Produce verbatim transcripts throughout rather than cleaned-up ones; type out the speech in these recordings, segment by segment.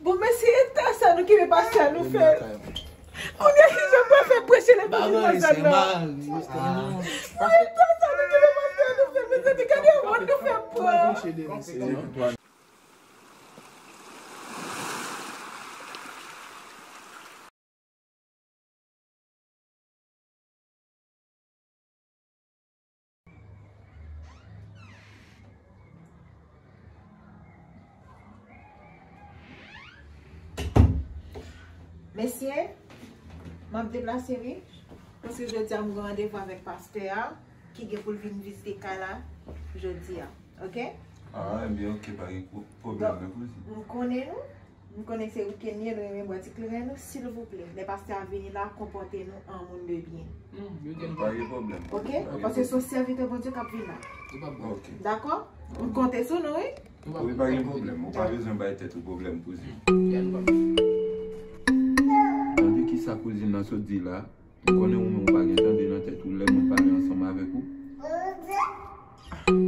Bon, men se eta sa nou kenbe pastè a nou fè. Kounye a, kijan pou fè preche levanjil nan zòn nan? Se eta sa nou kenbe pastè a nou fè, mezanmi, gade wòt nou fè pran. Mesye, m ap deplase, wi. Paske jodi a, m gen randevou avèk pastè a, ki gen pou l vin vizite kay la jodi a. Oke? Ah, ebyen, oke, pa gen pwoblèm, men kouzen. M konnen nou. M konnen se wikenn ye, nou renmen bwè ti kleren nou, silvouplè. Lè pastè a vini la, konpòte nou an moun de byen. Non, yo di nou pa gen pwoblèm. Oke? Paske se yon sèvitè Bondye k ap vin la. Yo pa bon. Oke. Dakò? M konte sou nou, wi. Wi, pa gen pwoblèm. Ou pa bezwen bay tèt ou pwoblèm, kouzin. Ya nou pa. Tande kisa kouzin nan sot di la. M konnen ou menm ou pa gen tande nan tèt ou lè moun pale ansanm avèk ou.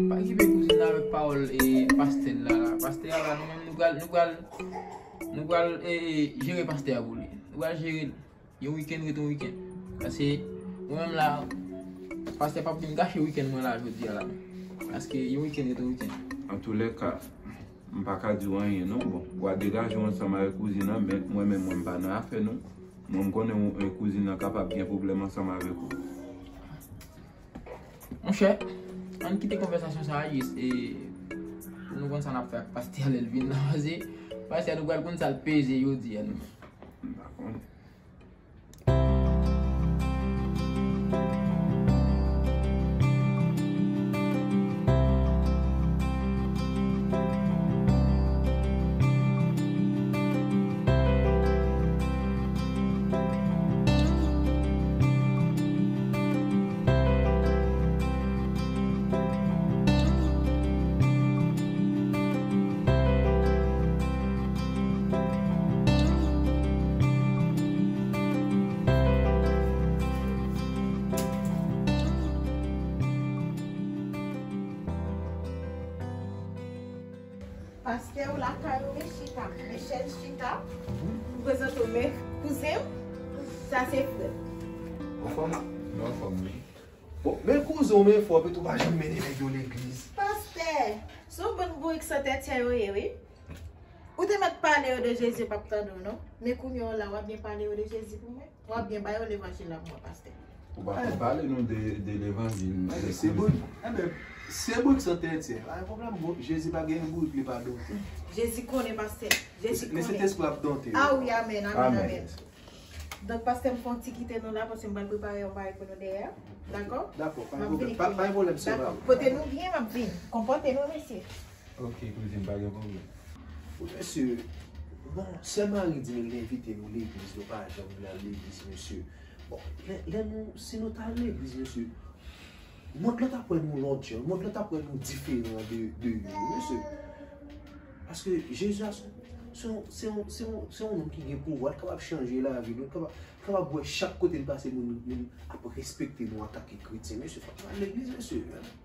Pa okipe kouzin nan avèk pawòl e pastè la la. Pastè a la, nou menm nou pral, nou pral, nou pral e, e, jere pastè a pou li. Nou pral jere l. Yon wikenn ret yon wikenn. Paske mwen menm la, pastè p ap vin gache wikenn mwen la jodi a la. Paske yon wikenn ret yon wikenn. Antoulèka, m pa ka di w anyen non. Bon, w a degaje w ansanm avèk kouzin nan, men mwen menm mwen m pa nan afè nou. Mwen m konnen w, e, kouzin nan kapab gen pwoblèm ansanm avèk ou. Monchè, ann kite konvèsasyon sa a jis, e, pou nou konn sa n ap fè ak pastè a lè l vin la, paske pastè a nou pral konn sa l peze jodi a nou. M pa konnen. Pastè, ou lakay ou, men chita, men chèz chita. M prezante w, men kouzen m, sa se frè m. Anfòm? Nou anfòm, wi. Bon, men kouzen w, men frè w, epi tou pa janm mennen nèg yo legliz. Pastè, se yon bann bourik san tèt yo ye, wi. Ou te mèt pale yo de Jezi, yo p ap tande w, non. Men kounye a w la, w ap byen pale yo de Jezi pou mwen. W ap byen ba yo levanjil la pou mwen, pastè. Ou pa konn pale nou de, de levanjil. Ebyen, se bourik, ebyen, se bourik san tèt, pa gen pwoblèm, bon, Jezi pa gen bourik, li pa dote. Jezi konnen, pastè. Jezi konnen. Men Sentespri ap dote. Ah wi, amèn, amèn, amèn. Donk, pastè, m fè yon ti kite nou la, paske m pral prepare yon bagay pou nou dèyè. Dakò? Dakò, pa gen pwoblèm. Pa, pa gen pwoblèm, sè pa. Dakò. Kote nou byen, m ap vin. Konpòte nou, mesye. Ok, kouzin, pa gen pwoblèm. Wi, mesye, bon, sè Mari di nou l envite nou legliz, nou pa janm vle al legliz, mesye. Bon, lè, lè nou, si nou t al legliz, mesye, mond lan t ap wè nou lòt jan, mond lan t ap wè nou diferan de, de yo, wi, mesye. Paske Jezi a, se, se, se, se, se yon nonm ki gen pouvwa, l kapab chanje lavi nou, l kapab, l kapab wè chak kote n pase, moun, moun ap respekte nou antanke kretyen, mesye. Fòk nou al legliz, mesye.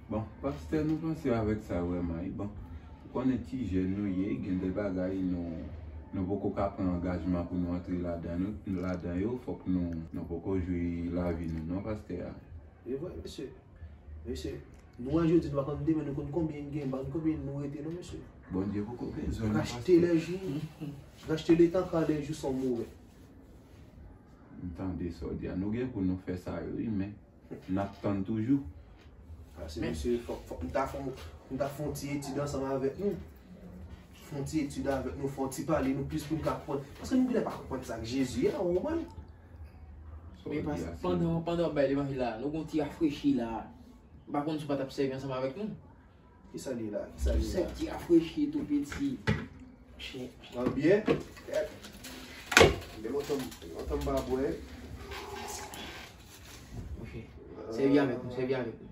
Bon, pastè, nou panse avèk sa vrèman, wi. Bon, ou konnen ti jèn nou ye, gen de bagay nou, nou poko ka pran angajman pou nou antre ladan nou, ladan yo, fòk nou, nou poko jwi lavi nou, non, pastè a. E vre, mesye. Mesye, nou wè jodi, nou pa konn demen, nou konn konbyen n gen, pa konn konbyen nou rete, non, mesye. Bondye poko bezwen nou, pastè. Rachte les jours, rachte le temps, car les jours sont mauvais. M tande sa w di a. Nou gen pou nou fè sa yo, wi, men n ap tann toujou. Pase, mesye, fòk, fòk nou ta fè, nou ta fè yon ti etid ansanm avèk nou. Fè yon ti etid avèk nou, fè yon ti pale nou plis pou nou ka konprann. Paske nou genlè pa konprann sa k Jezi a, ou konprann? Men pandan, pandan w ap bay levanjil la, nou gen yon ti rafrechi la. M pa konn si w pa t ap sèvi ansanm avèk nou. Kisa li ye la? Kisa li ye la? Sèl ti rafrechi tou piti. Chen. An byen. Men lontan, lontan m pa bwè. Monchè, sèvi avèk nou, sèvi avèk nou.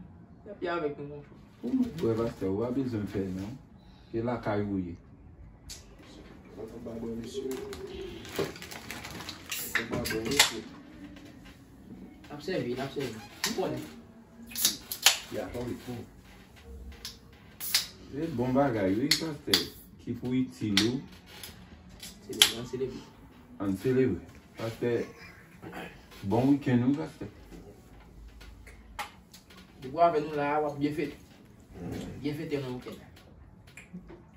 Sèvi avèk nou, monchè. Ou bwè, pastè, ou pa bezwen pè, non. Se lakay ou ye. Lontan m pa bwè, mesye. Lontan m pa bwè, mesye. N ap sèvi, n ap sèvi. M konnen. Ya, pa wè tou. Se bon bagay, wi, pastè. Ki pou itil ou. Se bon, Ann selebre. Ann selebre. Pastè, bon wikenn wi, pastè. Depi w avè nou la a, w ap byen fete. Byen fete nan wikenn.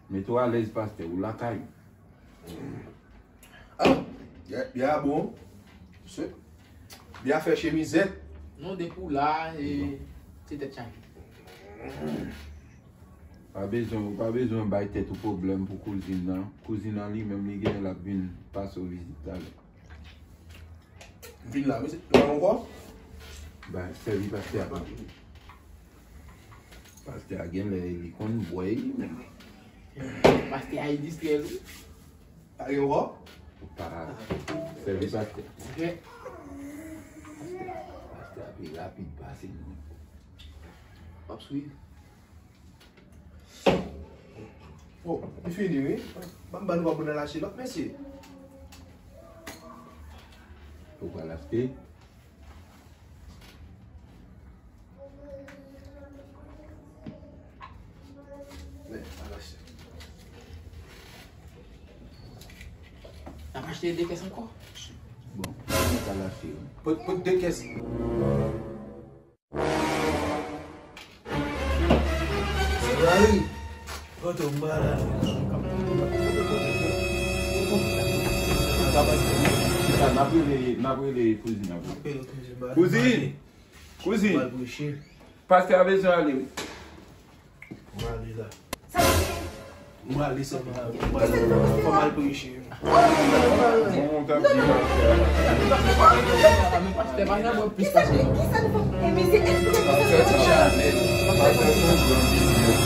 Mete w alèz, pastè, ou lakay ou. Ah, byen, byen bon. Se byen fè chemizèt. Non, depi w la, e, se tèt chaje. Pa bezwen, ou pa bezwen bay tèt ou pwoblèm pou kouzin nan. Kouzin nan li menm li genyen l ap vin pase w vizit talè. Vin la, mesye. Ou pa ankò? Ba, sèvi pastè a. Pastè a gen lè li konn bwè li menm. Pastè a distrè l wi. Pa gen ankò? Ou pa sèvi pastè. Ok. Pastè, pastè a pi rapid pase nou. W ap swiv. Oh, li fini wi. Ban m ba nou kòb pou n al achte lòt mesye. Ou pral achte? Men, al achte. N ap achte de kès ankò. Bon, nou pral achte wi. Pot, pot de kès. Mari, kote w malad? N ap rele, n ap rele kouzin an. Kouzin! Kouzin! Pastè a bezwen ale wi. Mwen ale la. Sa k gen? Mwen ale sèlman. Mwen ale. Fò m al preche. Bon, w t ap di pastè a. Men pastè pa janm wè plis pase. Kisa nou fè? E mesye, eksplike kisa nou fè. Pastè se yon gran biznis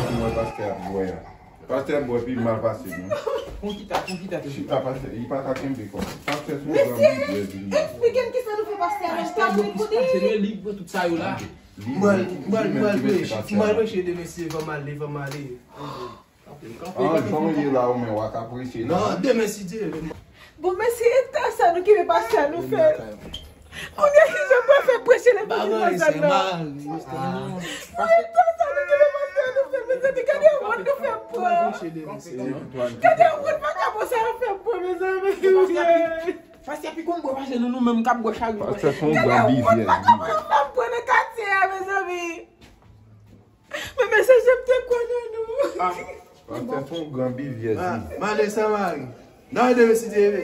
ki mwen pastè ap bwè a. Pastè bwè pi mal pase nou. Kon kita, kon kita. Chita pastè, li pa ka kenbe kò. Pastè se yon gran biznis li ye. Eksplike m kisa nou fè pastè a. Pastè bwè plis pase nou, li pran tout sa yo la. Mwen, mwen, mwen al preche, mwen al preche de mesye, fò m ale, fò m ale. An, jan w ye la, ou menm, w ap preche la. Non, demen si Dye vle. Bon, mesye, e tan sa nou kenbe pastè a nou fè. Kounye a ki jan pou fè preche levanjil nan zòn nan. E tan sa nou kenbe pastè a nou fè, mezanmi, gade wont nou fè m pran. Gade wont vakabon sa yo fè m pran, mezanmi. Pastè pi konn bwè pase nou, nou menm k ap bwè chak jou. Pastè se yon gran bivyè. Gade wont vakabon yo fè m pran nan katye a, mezanmi. Men mesye, jan m te kwè nan nou. Ah, pastè se yon gran bivyè. Ah, m ale san mari. Nan de mesye te eve.